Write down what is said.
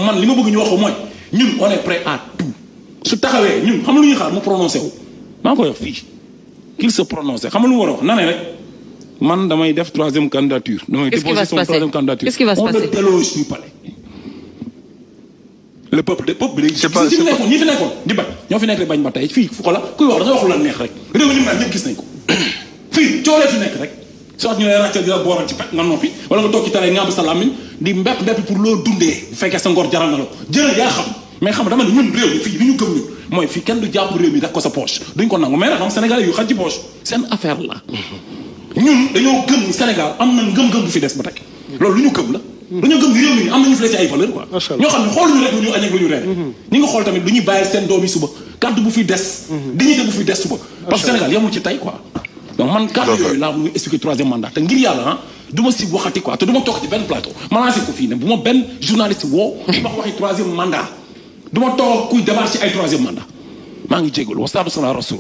man li ma bëgg ñu wax ko mooy ñun on est prêt à tout su taxawee ñun xam lu ñuy xaar mu prononcé wu maa ngi koy wax fii qu'il se prononce xam lu mu war a wax na ne rek man damay def troisième candidature. damay déposer son troisième candidature. Qu'est-ce qui va se passer? On le déloge du palais. Le peuple de peuple bi. c'est pas ñi fi nekkoon di bañ ñoo fi nekk bañ ba tey fii fu ko la kuy wax da nga wax lu la neex rek réew mi ni mu naan ñëpp gis nañ ko fii coolee fi nekk rek soit ñu lay ràccal di la booral ci pet nga noppi wala nga toog ci tale nga sa làmmiñ di mbépp pour loo dundee bu fekkee sa ngor jaral na la jëlal yaa xam mais xam dama ne ñun réew mi fii li ñu gëm ñun mooy fii kenn du jàpp réew mi def ko sa poche duñ ko nangu mais nag am Sénégalais yu xaj ci poche seen affaire la ñun dañoo gëm ni Sénégal am na ngëm-ngëm bu fi des ba tey loolu lu ñu gëm la dañoo gëm ni réew mi am nañu fi des ci ay valeur quoi ñoo xam ne xooluñu rek lu ñu añ ak lu ñu reer ñi nga xool tamit lu ñuy bàyyi seen doom yi suba kàddu bu fi des dignité bu fi des suba parce que Sénégal yemul ci tey quoi donc man kàddu yooyu laa muy expliquer troisième mandat te ngir yàlla du ma si waxati quoi te du ma toog ci benn plateau ma lancé ko fii ne bu ma benn journaliste woo di wax waxi troisième mandat du ma toog kuy débat ci ay troisième mandat maa ngi jégalu wasaadu sana rasul